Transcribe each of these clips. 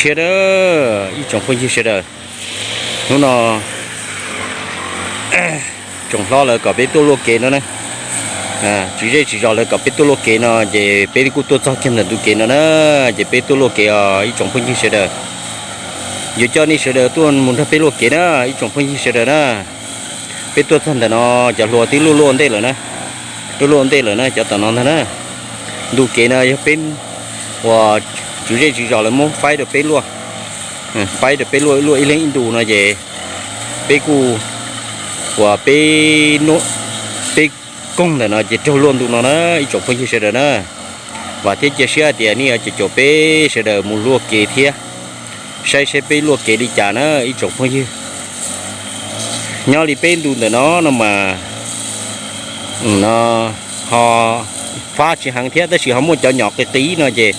Thiab ib tsoom phooj ywg sawv daws, hnub no tsoom hlob lawv kom peb tuaj luaj kev no na, tswv zej tswv zos lawv kom peb tuaj luaj kev no ces peb kuj tuaj txog kiag ntawm ntu kev no na, ces peb tuaj luaj kev os ib tsoom phooj ywg sawv daws. Yuav coj nej sawv daws tuaj mus nrog peb luaj kev na ib tsoom phooj ywg sawv daws na. Peb tuaj txog ntawm no cov hluas twb luaj luaj ntej lawm na, luaj luaj ntej lawm na cov tom no ntag na. Ntu kev no yog peb uas tswv zej tswv zos lawv muab faib rau peb luaj, faib rau peb luaj luaj ib leeg ib ntu no ces peb kuj uas peb, peb koog ntawm no ces raug luaj ntu no na ib tsoom phooj ywg sawv daws na. Vam thiab cia siab hais tias nej yuav caum caum peb sawv daws mus luaj kev thiab saib saib peb luaj kev li cas na ib tsoom phooj ywg. Nyob li peb ntu ntawm no no mas no ho fab tsis heev thiab tab sis ho muaj cov nyom qis qis no ces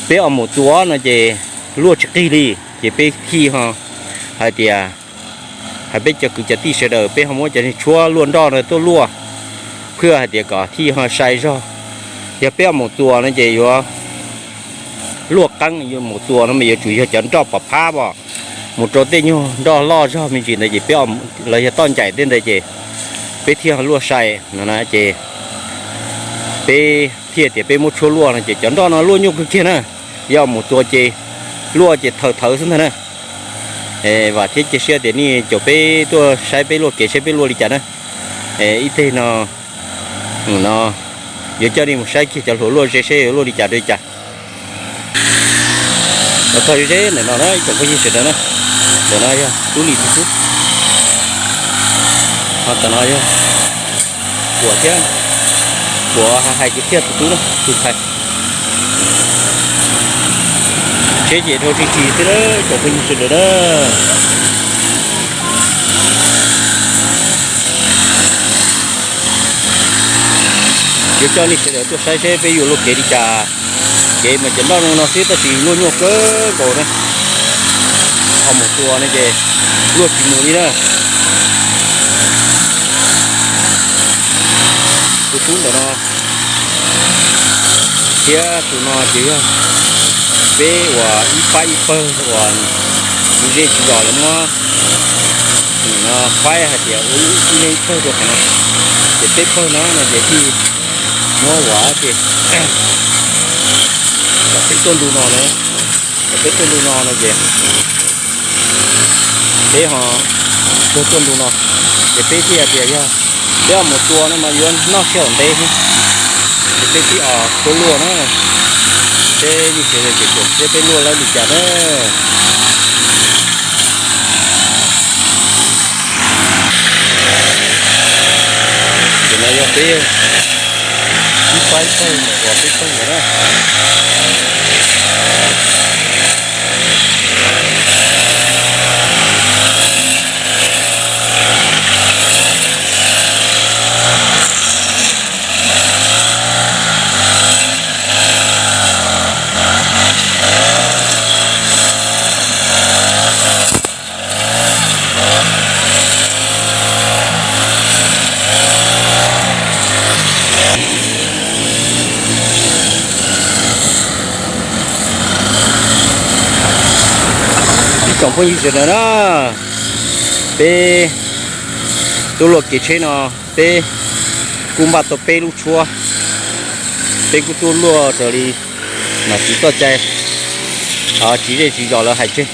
peb os mus txua no ces luaj tsis qig li. Ces peb thiaj ho hais tias, hais peb cov kwv cov tij sawv daws peb ho muab cov tshuab luaj nroj no tuaj luaj, phwj hais tias kom thiaj ho sai zog. Yog peb os mus txua no ces yuav luaj qeeb, yuav mus txua no mas yuav tsum yog cov nroj pom phab os, mus rau tej nyuag nroj loj zog me ntsis ntawd ces peb, los yog toj ncaim tej ntawd ces peb thiaj luaj sai no na ces peb thiaj tias peb muab tshuab luaj no ces cov nroj no luaj nyuaj kawg kiag na. Yog mus txua ces luaj ces thawv thawv xwb ntag na. Vam thiab cia siab tias nej caum peb tuaj saib peb luaj kev saib peb luaj li cas na. Ib teg no, no yuav coj nej mus saib kiag cov hluas luaj ze saib yuav luaj li cas rau li cas. Los txog ze ntawm no na ib tsoom phooj ywg sawv daws na, ntawm no yog tub lis tus tub, ho tam no yog Kuam thiab, Kuam hais kwv txhiaj tus tub na tus ntxhais. Tsheb ces dhau tsis tsis xwb na ib tsoom phooj ywg sawv daws na. Yuav coj nej sawv daws tuaj saib seb peb yuav luaj kev li cas. Kev mas cov nroj no no xwb tab sis luaj nyuaj kawg nkaus na. Ho mus tua no ces luaj tsis mus li na. Tus tub ntawm no thiab tus no ces yog peb uas ib pab ib pawg uas kuv zej tsis zos lawv muab no faib hais tias ua ib leeg ib pawg rau qhov no. Ces peb pawg no no ces thiaj muab uas ces kom peb tuaj ntu no na, kom peb tuaj ntu no no ces peb ho tuaj tuaj ntu no ces peb thiaj tias yog peb ho mus tua no mas yuav noj sij hawm ntev thiab. Ces peb thiaj os tuaj luaj na, peb ib ntsis ces seb peb luaj lawm li cas na. Ces no yog peb ib pab ib pawg ntawm uas peb pawg ntawd na. Ib tsoom phooj ywg sawv daws na, peb tuaj luaj kev tsheb no, peb kuj npaj tau peb lub tshuab, peb kuj tuaj luaj raws li nom tswv txoj cai, tswv zej tswv zos lawv hais tseg.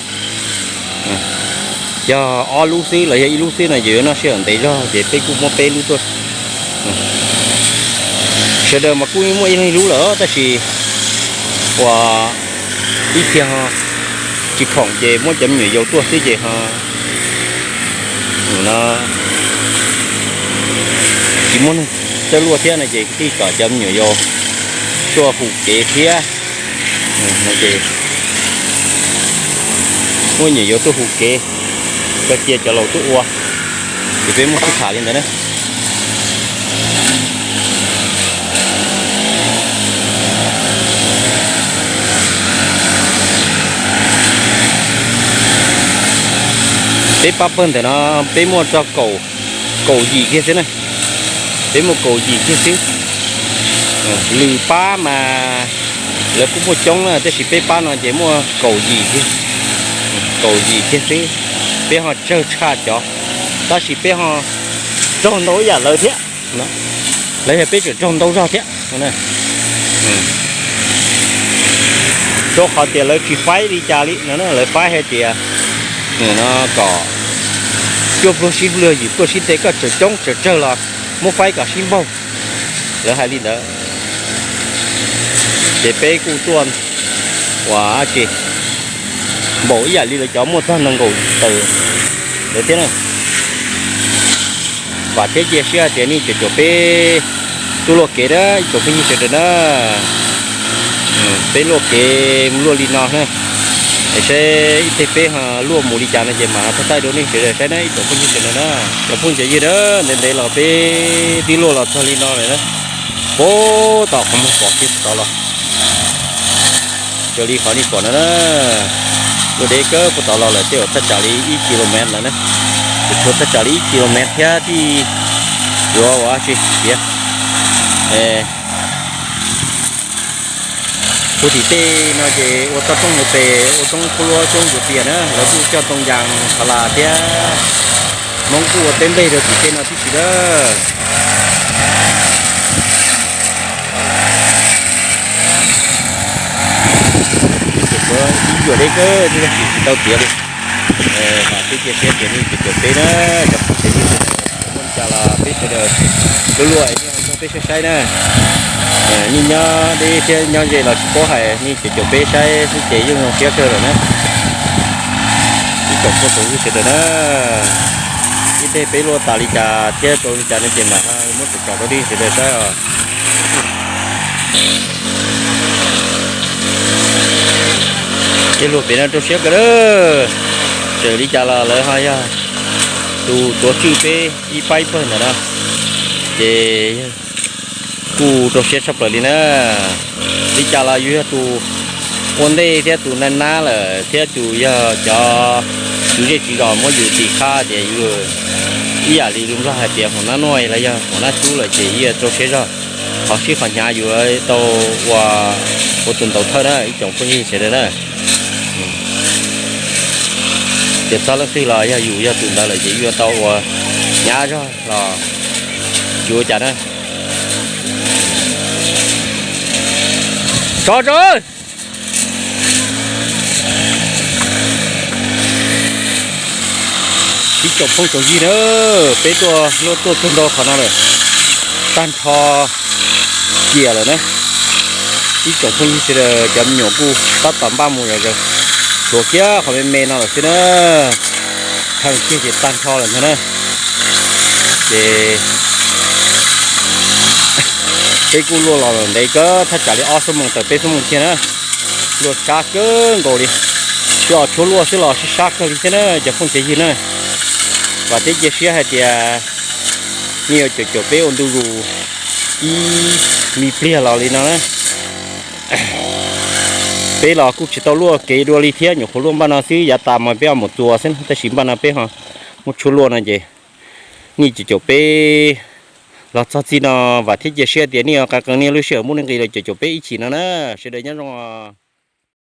Yog ob lub xwb los yog ib lub xwb no ces yuav noj sij hawm ntev zog ces peb kuj muab peb lub tuaj. Sawv daws mas kuj muaj ib leeg lub lawm tab sis uas ib txhia ho tsis khoom ces muab cov me nyuam yaus tuaj xwb ces ho tsis muaj neeg txawj luaj thiab no ces thiaj kom cov me nyuam yaus tuaj hu kev thiab. Ces muaj nyuam yaus tuaj hu kev, koj cia cov laus tuaj ua, ces peb muaj sib tham li ntawd na. Peb pab pawg ntawm no peb muaj txog kaum, kaum yim kiag xwb na. Peb muaj kaum yim kiag xwb. Lwm pab mas Lawv kuj muaj coob na, tab sis peb pab no ces muaj kaum yim kiag, kaum yim kiag xwb. Peb ho tsawg tshaj cov, tab sis peb ho raug ntau ib yam lawv thiab. Lawv yog peb tseem raug ntau zog thiab. Rau qhov tias lawv tsis faib li cas li no, lawv faib hais tias no kom cuaj pluag sib pluag yim pluag sib teg, koj tseem coob tseem tsawg los muab faib kom sib npaug. Lawv hais li ntawd, ces peb kuj tuaj ua tsi npaum ib yam li lawv cov muaj txog nees nkaum tawm lawv thiab na. Vam thiab cia siab tias nej cov caum peb tuaj luaj kev na ib tsoom phooj ywg sawv daws na. Peb luaj kev mus luaj li no na, es saib ib teg peb luaj mus li cas no ces mam thaij thaij rau nej sawv daws saib na ib tsoom phooj ywg sawv daws na. Cov phooj cov ywg na, ntev ntev los peb twb luaj los txog li no lawm na. Puag tom qhov muag pom kiag puag tod los, raws li qhov nej pom no na, luaj deb kawg puag tod los lawm tej zaum thaj tsam li ib kilomev lawm na. Ces tshuav thaj tsam li ib kilomev thiab thiaj yuav ua tsi tiav. Puag tim tej no ces ua toj roob mus pem ua roob khuab luab coob yuav tias na, lawv kuj coj ntoo yas pha las thiab, Hmoob kuj ua teb nplej rau tim tej no tib si lawm. Ib yuam deb kawg thiab tsis tau tiav li. Vam thiab cia siab tias nej cov caum peb na, cov phooj ywg sawv daws, muaj li cas los peb sawv daws luaj luaj es nej ho muab peb saib saib na. Nej nyob deb thiab nyob ze los tsis paub hais, nej cov caum peb saib xwb ces yeej zoo siab kawg lawm na. Ib tsoom phooj tsoom ywg sawv daws na, ib teg peb luaj tas li cas thiab rau li cas no ces mam muab tso rau nej sawv daws saib os. Tej luag pem no rau siab kawg lawm, txawm li cas los lawv ho yog tus tuav tswj peb ib pab ib pawg ntawm no, ces kuj rau siab tshaj plaws li na. Li cas los yus yog tus ua ntej thiab tus nab nab lawm thiab tus yog cov tswv zej tswv zos muab yus tis qab tias yus ib yam li lus Nplog hais tias hom nab nuaj los yog hom nab cub lawm ces yus rau siab zog. Qhov sib qhov hnyav yus tau ua, ua tus ntaus thawj na ib tsoom phooj ywg sawv daws na. Ces txog leej twg los yog yus yog tus ntawd lawm ces yus tau ua hnyav zog los yus ua cas na. Tso tso. Ib tsoom phooj tsoom ywg na, peb tuaj luaj tuaj txog ntua qhov no lawm, tag nrho cia lawm na. Ib tsoom phooj ywg sawv daws cov me nyuam kuj tab tom npaj mus zom zaws, tshuav kiag qhov me me no lawm xwb na. Theej kiag ces tag nrho lawm ntag na. Ces peb kuj luaj los ntev kawg thaj tsam li ob xuab moos tawm peb xuab moos kiag na. Luaj sab kawg nkaus li, tsis os tshuab luaj xwb los sib sab kawg li thiab na cov phooj cov ywg na. Vam thiab cia siab hais tias nej yuav caum caum peb ua ntu zus ib me pliag los li no na. Peb los kuj tsis tau luaj kev dua li thiab, nyuam qhuav luaj npaj no xwb, yav tas mas peb ho mus txuas xwb, tab sis npaj no peb ho muab tshuab luaj no ces nej caum caum peb los txog txij no. Vam thiab cia siab tias nej yuav qee qee nej lub sij hawm muaj nuj nqis los caum caum peb ib chim no na. Sawv daws nyob zoo.